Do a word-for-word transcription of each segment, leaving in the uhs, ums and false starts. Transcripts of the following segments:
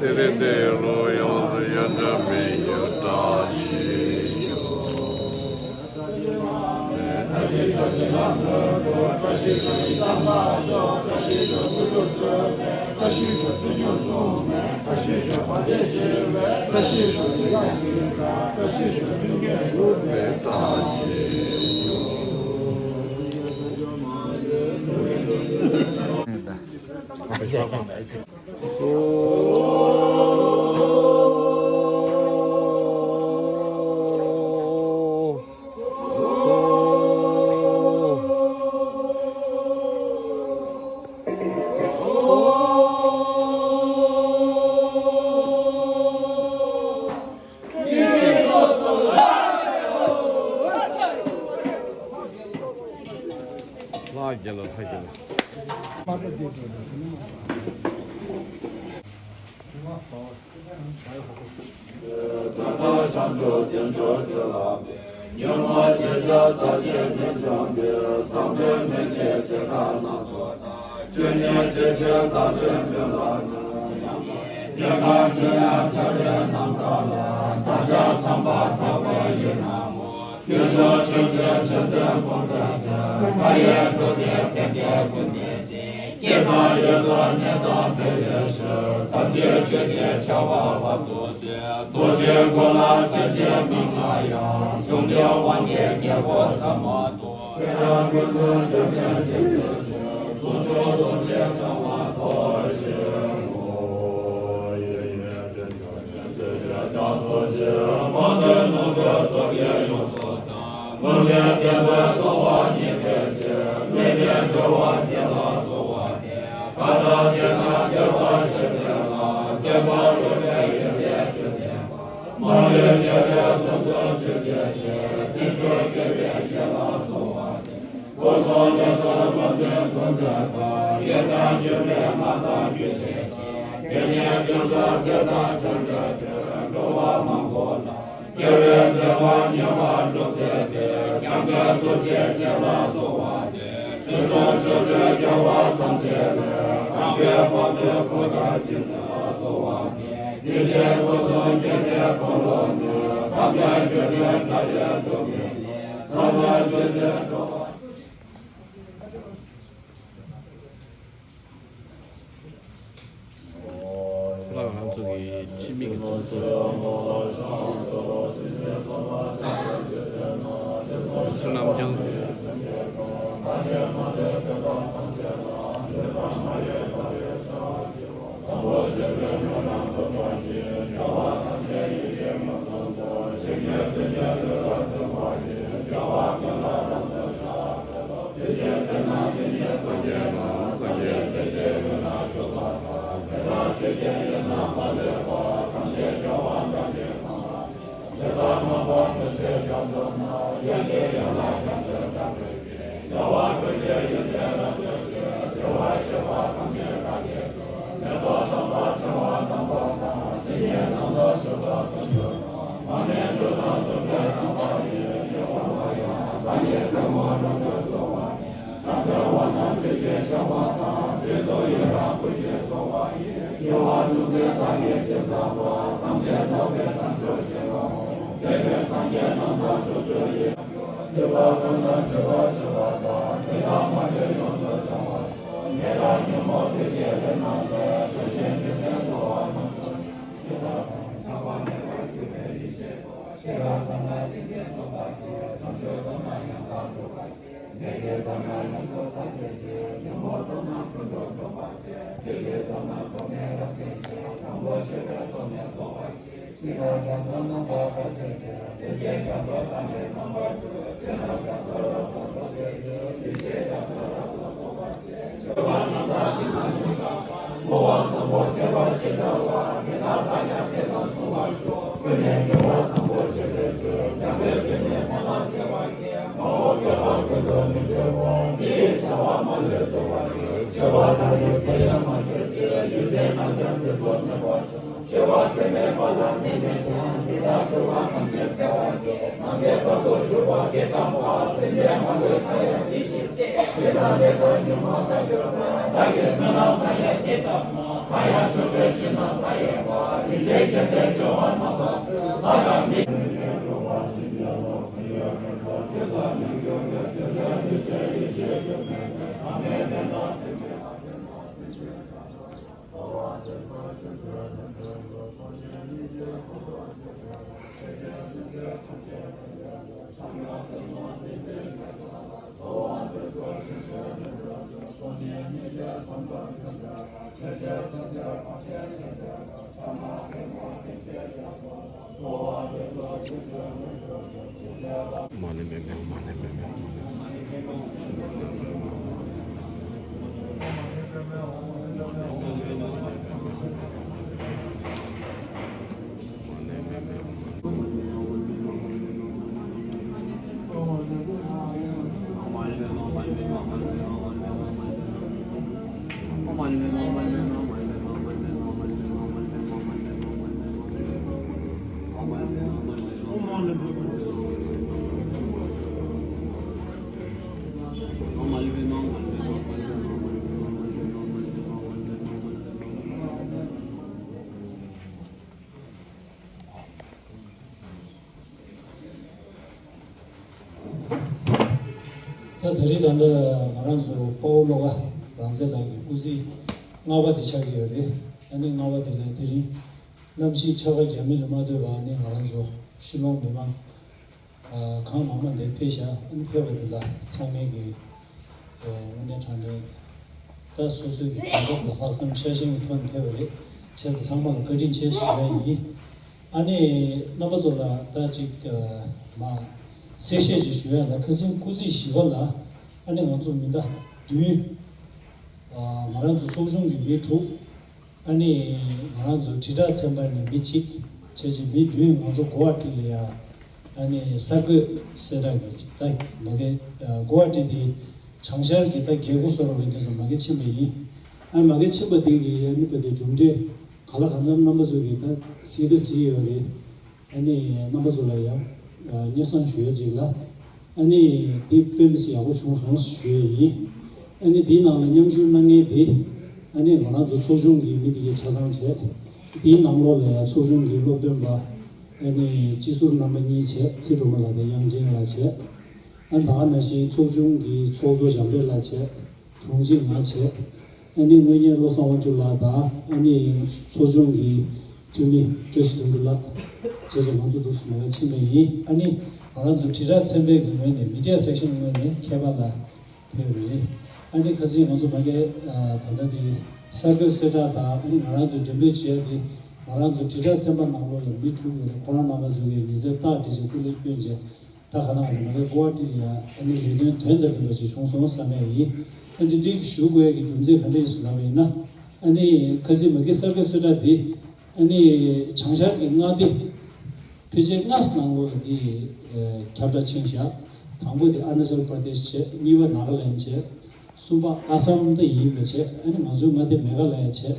དེ་རིང་འདིར་ལོ་ཡོངས་སུ་ཡོན་ཏན་མི་ཡི་བཀྲ་ཤིས་ཤོག། ལྷ་རྒྱལ་ལོ། ལྷ་རྒྱལ་ལོ། དོན་དམ་བྱང་ཆུབ་སེམས་མཆོག་སྤྱོད་ལ་འབད། ཉོན་མོངས་ཞེན་ཆགས་རྩ་བཅད་ནད་གཅོད་པའི། བསམ་གཏན་མན་ཆད་ཞེ་སྡང་སྣ་ཚོགས་དང་། ཆོས་ཉིད་སྒྲིབ་བྱེད་བརྡ་སྤྲོད་མུན་ལ་ནི། ཉེས་དམིགས་ཆོས་དབྱིངས་འཆར་བའི་རྣམ་ཐར་ལ། བདག་ཅག་བསམ་པ་དག་པའི་ཡིད་ན་མོ། བདེ་མཆོག་ཆོས་མཆོག་ཆོས་མཆོག་སྐུ་འཕྲོག་སྟེ། མཐའ་ཡས་འགྲོ་དོན་ཕན་བདེ་ཀུན་བདེ་ཅིང་། སྐྱེ་དང་ཡོད་དང་གནས་དང་འཕེལ་བའི་ཕྱིར། ཟབ་རྒྱས་ཆོས་ཀྱི་ཆར་པ་དབབ་ཏུ་གསོལ། རྡོ་རྗེའི་སྐུ་ལ་སྤྱན་ཆེན་མིག་ལྔ་ཡང་། ཟུང་འཇུག་དབང་གི་རྒྱལ་པོ་ཟ་མ་ཏོག་ཁྱོད་རང་ཀུན་ཏུ་འབྱོན་པའི་རྗེས་སུ་མཆི། ཟུང་འཇུག་རྡོ་རྗེ་འཆང་མ་ཐོབ་ཕྱིར་ངོ་། ཡེ་ཤེས་དྲི་ཆབ་ཀྱི་ཆུ་ཞིང་རྒྱ་མཚོ་ཆེ། མང་ཐོས་ནོར་བུའི་ཚོགས་ཀྱིས་ཡོངས་སུ་གཏམས། མུན་པའི་བཙན་པོས་རྟོག་པ་ཉེས་པའི་ཕྱིར། གནས་པའི་འགྲོ་བ་ཚེ་ལ་གསོལ་བ་འདེབས། བཀའ་དང་བསྟན་ལ་འགལ་བ་ཞིག་མེད་ལ། བསྟན་པ་ལུས་པའི་ཡོན་ཏན་ཆོས་ལྡན་པ། མ་ལུས་རྒྱལ་བའི་གདུང་འཚོབ་ཆོས་ཀྱི་ཆར། བརྟན་བཞུགས་དགེ་བའི་བཤེས་ལ་གསོལ་བ་འདེབས། སྐུ་གསུང་ཐུགས་དང་རྫོགས་ཆེན་ཚོགས་མཛད་པ། ཡོན་ཏན་གྱུར་པའི་མངའ་བདག་རྒྱུད་ཆེན་ཞིང་། དེ་ནས་ཕྱོགས་བཅུ་དགེ་དང་བྱང་གི་ཁྲོད། འགྲོ་བ་མང་པོ་ལ། དགེ་བའི་བྱ་བ་ཉེ་བར་སྒྲུབ་མཛད་པའི། སྐྱབས་མགོན་ཐུགས་རྗེ་ཅན་ལ་གསོལ་བ་འདེབས། དུས་གསུམ་ཕྱོགས་བཅུའི་རྒྱལ་བ་ཐམས་ཅད་ལས། གང་བའི་དཔལ་མོས་བཀའ་དྲིན་ཅན་ལ་གསོལ་བ་འདེབས། དེ་བཞིན་སྐུ་གསུམ་དགེ་འདུན་འཁོར་ལོ་ནི། ཐམས་ཅད་དགེ་འདུན་དགྲ་ཡིས་བཙུགས་པའི་གནས། ཐམས་ཅད་ཆོས་ཀྱི་འགྲོ་བ། ལྷ་ང་ཚོ་གི་སྤྱི་མི་གི་ཚོགས་གཙོ་བསོད་ནམས་ལྗང་། ད་ད་རེས་ད་ལྟ་ང་རང་ཚོ་དཔའ་བོ་བློ་དགའ་རང་བཙན་ལགས་ཀྱི་སྐུ་ཚེ་ལྔ་པ་དེ་ཆགས་ཀྱི་ཡོད་རེད། ཨ་ནི་ལྔ་པ་དེ་ལ་དེ་རིང་གནམ་གཤིས་ཆར་པ་རྒྱག་མེད་ལ་མ་ལྟོས་པར་ཨ་ནི་ང་རང་ཚོ་ཤི་ལོང་མི་མང་གང་མང་མང་དེ་ཕེབས་ཤག་ཨ་ནི་ཕེབས་པ་དེ་ལ་ཚང་མས་ཀྱི་དངོས་གནས་དྲང་གནས་ད་སོ་སོའི་གི་དེང་རབས་ལ་ལྷག་བསམ་ཤ་ཞེན་གྱི་ཐོག་ནས་ཕེབས་པ་རེད། བྱས་ཙང་ཚང་མ་ལ་བཀའ་དྲིན་ཆེ་ཞུ་ཡ་ཡིན། ཨ་ནི་རྣམ་པ་ཚོ་ལ་ད་ཅིག་མ་གསལ་བཤད་ཅིག་ཞུ་ཡ་ལ། ཁ་སང་སྐུ་ཚེས་བཞི་པ་ལ་ཨ་ནི་ང་ཚོ་མི་ཟླ་བདུན་ང་རང་ཚོ་ཚོགས་ཆུང་གི་མི་དྲུག་ཨ་ནི་ང་རང་ཚོ་དྲིལ་བསྒྲགས་ཚན་པ་ནས་མི་གཅིག་བྱས་རྗེས་མི་བདུན་ང་ཚོ་གོ་བ་ཊི་ལ་ཡ་ཨ་ནི་གསར་འགོད་གསལ་བསྒྲགས་ཀྱི་ད་མ་གི་གོ་བ་ཊི་དེ་བྱང་ཤར་གྱི་ད་རྒྱལ་སྒོ་བཟོ་འདྲ་བའི་དུས་སུ་མ་གི་ཕྱིན་པ་ཡིན། ཨ་མ་གི་ཕྱིན་པ་དེ་གི་ཨ་ནི་པ་དེ་གྲུབ་འབྲས་ག་ལ་གང་འཚམ་རྣམ་པ་ཚོ་གི་ད་གཟིགས་ད་གཟིགས་ཡོད་རེད། ཨ་ནི་རྣམ་པ་ཚོ་ལ་ཡང་སྙན་སེང་ཞུ་ཡ་ཅིག་ལ། ཨ་ནི་འདི་དཔེ་མི་སྲིད་ཡག་པོ་བྱུང་སོང་ཞུ་ཡ་ཡིན། ཨ་ནི་འདིའི་ནང་ལ་མཉམ་ཞུགས་གནང་མཁན་དེ་ཨ་ནི་ང་རང་ཚོ་ཚོགས་ཆུང་གི་མི་དེ་གས་ཆ་ཚང་བྱས། འདིའི་ནང་ལོགས་ལ་ཡང་ཚོགས་ཆུང་གི་སློབ་སྟོན་པ་ཨ་ནི་སྤྱི་ཟུར་རྣམ་པ་གཉིས་བྱས། ཚེ་སྒྲོལ་མ་ལགས་དང་དབྱངས་ཅན་ལགས་བྱས། ཨ་ད་ག་ནང་བཞིན་ཚོགས་ཆུང་གི་ཚོགས་གཙོ་འཇམ་དཔལ་ལགས་བྱས། དྲུང་ཆེ་ང་བྱས། ཨ་ནི་དངོས་གཉེར་བློ་བཟང་དབང་ཕྱུག་ལགས་དང་ཨ་ནི་ཚོགས་ཆུང་གི་འཐུས་མི་བཀྲ་ཤིས་དོན་གྲུབ་ལགས་བཅས་ཀྱིས་ང་ཚོ་འདུག་སེ་མ་གི་ཕྱིན་པ་ཡིན། ཨ་ནི་ང་རང་ཚོ་དྲིལ་བསྒྲགས་ཚན་པའི་གི་ངོས་ནས་མི་ཌི་ཡ་སེག་ཤན་ངོས་ནས་མཁས་པ་ལགས་ཕེབས་རེད། ཨ་ནི་ཁ་སང་ང་ཚོ་མ་གི་ད་ལྟ་དེ་གསར་འགོད་གསལ་བསྒྲགས་དང་ཨ་ནི་ང་རང་ཚོ་འགྲེམས་སྤེལ་བྱེད་ཡ་དེ་ང་རང་ཚོ་དྲིལ་བསྒྲགས་ཚན་པ་ནང་ལོགས་ལ་མི་དྲུག་ཡོད་རེད། ཁོ་རང་རྣམ་པ་ཚོ་གིས་ཉིན་མཚན་རྟགས་བསྒྲིགས་བྱས་སྐུ་ལས་བསྐྱོན་བྱས། ད་ག་ནང་བཞིན་མ་གི་གོ་བ་ཊི་ལ་ཡ་ཨ་ནི་ལས་དོན་དོན་དང་ལྡན་པ་ཅིག་བྱུང་སོང་བསམ་ཡ་ཡིན། ཨ་ནི་འདི་ཞུ་དགོས་ཡ་གི་རྒྱུ་མཚན་ག་འདྲ་ཡིན་ཟེར་ལབ་པ་ཡིན་ན། ཨ་ནི་ཁ་སང་མ་གི་གསར་འགོད་གསལ་བསྒྲགས་འདི་ཨ་ནི་བྱང་ཤར་གྱི་མངའ་སྡེ་ཕལ་ཆེར་ལྔ་ནང་ལོགས་ལ་འདི་ཁྱབ་བསྒྲགས་ཕྱིན་བཞག་དང་པོ་དེ་ཨ་རུ་ན་ཅལ་པར་དེ་ཤི་བྱས། གཉིས་པ་ནཱ་ག་ལེན་བྱས། གསུམ་པ་ཨ་སམ་དེ་ཡིན་པ་བྱས། ཨ་ནི་ང་ཚོའི་མངའ་སྡེ་མེ་ག་ལ་ཡ་བྱས།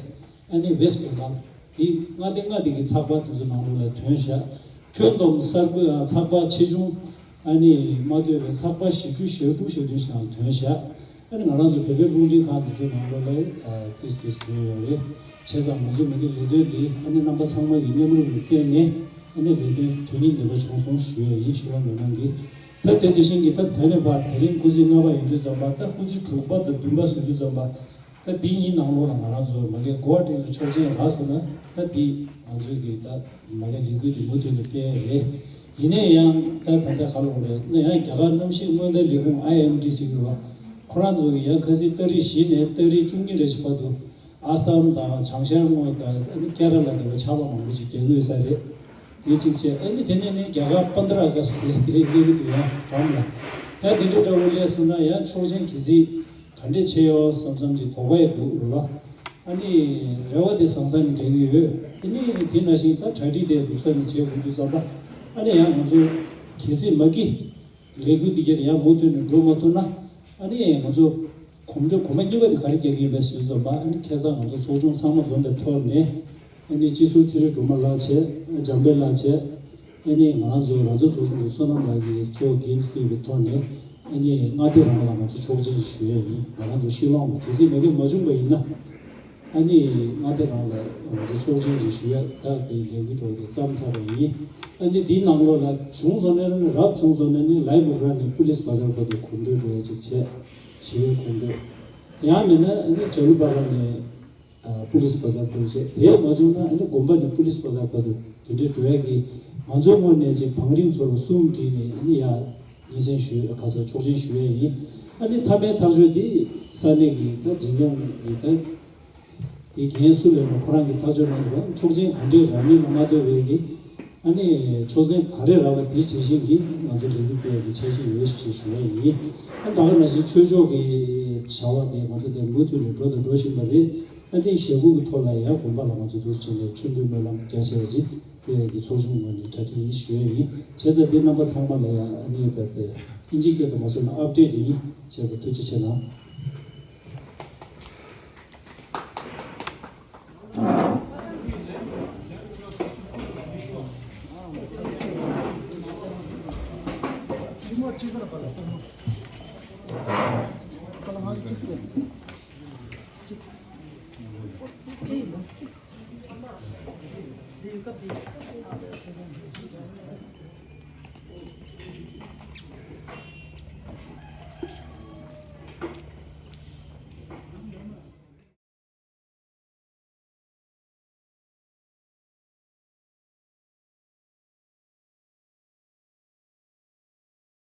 ཨ་ནི་ཝེསྟ་བེང་གྷལ་དེ་མངའ་སྡེ་ལྔ་དེ་གི་ཚགས་པར་དེ་ཚོ་ནང་ལོགས་ལ་ཐོན་བཞག་ཁྱོན་བསྡོམས་གསར་འགོད་ཚགས་པར་ཆེ་ཆུང་ཨ་ནི་མ་ལྟོས་པའི་ཚགས་པར་བཞི་བཅུ་ཞེ་དྲུག་ཞེ་བདུན་ཞིག་ནང་ཐོན་བཞག་ཨ་ནི་ང་རང་ཚོ་བོད་པའི་རླུང་འཕྲིན་ཁང་དེ་ཚོའི་ནང་ལོགས་ལ་ཏིས་ཏིས་ཐོན་ཡོད་རེད། བྱས་ཙང་ང་ཚོ་མ་གི་ལས་དོན་འདི་ཨ་ནི་རྣམ་པ་ཚང་མ་གི་མཉམ་རུབ་ལ་བརྟེན་ནས་ཨ་ནི་ལས་དོན་དོན་སྙིང་ལྡན་པ་བྱུང་སོང་ཞུ་ཡ་ཡིན། ཤི་ལོང་མི་མང་གིས་ད་དེ་དེ་བཞིན་གྱི་ད་དེ་ནས་ཕར་དེ་རིང་སྐུ་ཚེ་ལྔ་པ་ཡིན་དུས་ཙམ་པ། ད་སྐུ་ཚེ་དྲུག་པ་དང་བདུན་པ་ཟེར་དུས་ཙམ་པ། ད་འདི་གཉིས་ནང་ལོགས་ལ་ང་རང་ཚོ་མ་གི་གོ་བ་ཊི་ལ་ཆོག་མཆན་རག་སོང་ན། ད་འདི་ང་ཚོའི་གི་ད་མ་གི་ལས་འགུལ་འདི་མུ་མཐུད་ནས་སྤེལ་ཡ་རེད། ཡིན་ནའི་ཡང་ད་ད་ལྟ་ག་ལ་འོང་རེད་ན། ཡང་རྒྱ་གར་གནམ་གཤིས་སྔོན་བརྡ་ལས་ཁུངས་ཨའི་ཨེམ་ཌི་ཟེར་གྱི་རེད་བ། ཁོ་རང་ཚོ་གིས་ཡང་ཁ་སང་ཏ་རིག་བཞི་ནས་ཏ་རིག་བཅུ་གཉིས་རེ་ཞིག་བར་དུ་ཨ་སམ་དང་བྱང་ཤར་ངོས་དང་ཨ་ནི་ཀེ་ར་ལ་དེ་བ་ཆར་པ་མང་པོ་ཞིག་རྒྱག་གི་ཡོད་ས་རེད། དེ་གཅིག་བྱས། ཨ་ནི་དེ་ནས་ནི་རྒྱ་གར་པན་དྲ་ཨ་ག་སི་ཟེར་དེ་སླེབས་ཀྱི་འདུག་ཡང་རང་ལ་ཡང་དེ་འདྲ་འདྲ་བོ་སླེབས་སོང་ན་ཡང་ཆོག་མཆན་གལ་སྲིད་ག་འདྲས་བྱས་ཡོང་བསམ་བསམ་གྱི་དོགས་པ་ཡང་འདུག་རེད་བ། ཨ་ནི་རེ་བ་དེ་བཟང་ས་ནས་རྒྱག་གི་ཡོད། དེ་ནས་དེ་ནང་བཞིན་ད་གྲ་སྒྲིག་དེ་འདུག་ས་ནས་བྱེད་དགོས་དུས་ཙམ་པ། ཨ་ནི་ཡང་ང་ཚོ་གལ་སྲིད་མ་གི་ལས་འགུལ་འདི་གར་ཡང་མུ་མཐུད་ནས་འགྲོ་མ་ཐུབ་ན། ཨ་ནི་ང་ཚོ་གོམ་བགྲོད་གོང་མ་གཉིས་པ་དེ་ག་རེ་རྒྱག་གི་ཡིན་པའི་ཟེར་ཙམ་པ། ཨ་ནི་ཁ་སང་ང་ཚོ་ཚོགས་ཆུང་ཚང་མ་འཛོམས་པའི་ཐོག་ནས། ཨ་ནི་སྤྱི་ཟུར་ཚེ་རིང་སྒྲོལ་མ་ལགས་བྱས། འཇམ་དཔལ་ལགས་བྱས། ཨ་ནི་ང་རང་ཚོ་རང་བཙན་ཚོགས་ཆུང་གི་བསོད་ནམས་ལགས་ཀྱིས་གཙོ་འགན་འཁྱེར་བའི་ཐོག་ནས། ཨ་ནི་མངའ་སྡེ་རང་ལ་ང་ཚོ་ཆོག་མཆན་ཞུ་ཡ་ཡིན། ང་རང་ཚོ་ཤི་ལོང་ལ་གལ་སྲིད་མེ་སྐྱོན་མ་བྱུང་པ་ཡིན་ན། ཨ་ནི་མངའ་སྡེ་རང་ལ་ང་ཚོ་ཆོག་མཆན་ཞིག་ཞུ་ཡ་ད་དེ་ལས་འགུལ་འགྲོ་བའི་བརྩམས་ཚར་བ་ཡིན། ཨ་ནི་འདིའི་ནང་ལོགས་ལ་བྱུང་སོང་ན་ནི། རབ་བྱུང་སོང་ན་ནི་ལའི་མུག་ར་ནས་པུ་ལིས་བ་ཛར་བར་དུ་གོམ་བགྲོད་འགྲོ་ཡ་ཅིག་བྱས། ཞི་བའི་གོམ་བགྲོད། ཡང་མིན་ན་ཨ་ནི་ཇ་ལུ་པ་ར་ནས་ཨ་པུ་ལིས་བ་ཛར་བར་དུ་བྱས། དེ་མ་བྱུང་ན་ཨ་ནི་དགོན་པ་ནས་པུ་ལིས་བ་ཛར་བར་དུ་དེ་འདྲའི་འགྲོ་ཡ་གི་ང་ཚོའི་ངོས་ནས་ཅིག་བང་རིམ་ཚོ་ལ་གསུམ་བསྒྲིགས་ནས། ཨ་ནི་ཡ་སྙན་སེང་ཞུ་ཡ། ཁ་སང་ཆོག་མཆན་ཞུ་ཡ་ཡིན། ཨ་ནི་མཐའ་མའི་ཐག་གཅོད་དེ་ས་གནས་ཀྱི་ད་འཛིན་སྐྱོང་གི་ད་དེ་འགན་སུ་ལེན་ན་ཁོ་རང་གིས་ཐག་གཅོད་གནང་དགོས། ཆོག་མཆན་ག་འདྲས་རག་མིན་ལ་མ་ལྟོས་པའི་གི། ཨ་ནི་ཆོག་མཆན་ག་རེ་རག་པ་དེ་བྱེད་བཞིན་གྱི་ང་ཚོ་ལས་འགུལ་སྤེལ་གྱི་འཆར་གཞི་ཡོད་ཅེས་ཞུ་བ་ཡིན། ཨ་ད་ག་ནང་བཞིན་ཆོས་ཕྱོགས་ཀྱི་བྱ་བ་དེ་ང་ཚོ་དེ་མུ་མཐུད་ནས་འགྲོ་དང་འགྲོ་བཞིན་པ་རེད། ཨ་དེ་ཞེ་དགུ་གི་ཐོག་ལ་ཡང་དགོན་པ་ལ་ང་ཚོ་འདུག་བྱས་ནས་མཆོད་འབུལ་སྨོན་ལམ་རྒྱ་ཆེ་བ་ཅིག་སྤེལ་གྱི་ཚོགས་ཆུང་ངོས་ནས་གྲ་སྒྲིག་ཡིན་ཞུ་བ་ཡིན། བྱས་ཙང་འདི་རྣམ་པ་ཚང་མ་ལ་ཡང་ཨ་ནི་བས་ཏེ་ཨིན་ཇིའི་སྐད་དུ་མ་སོང་ན་ཨབ་ཌེཊ་ཡིན། བྱས་པ་ཐུགས་རྗེ་ཆེ་གནང་།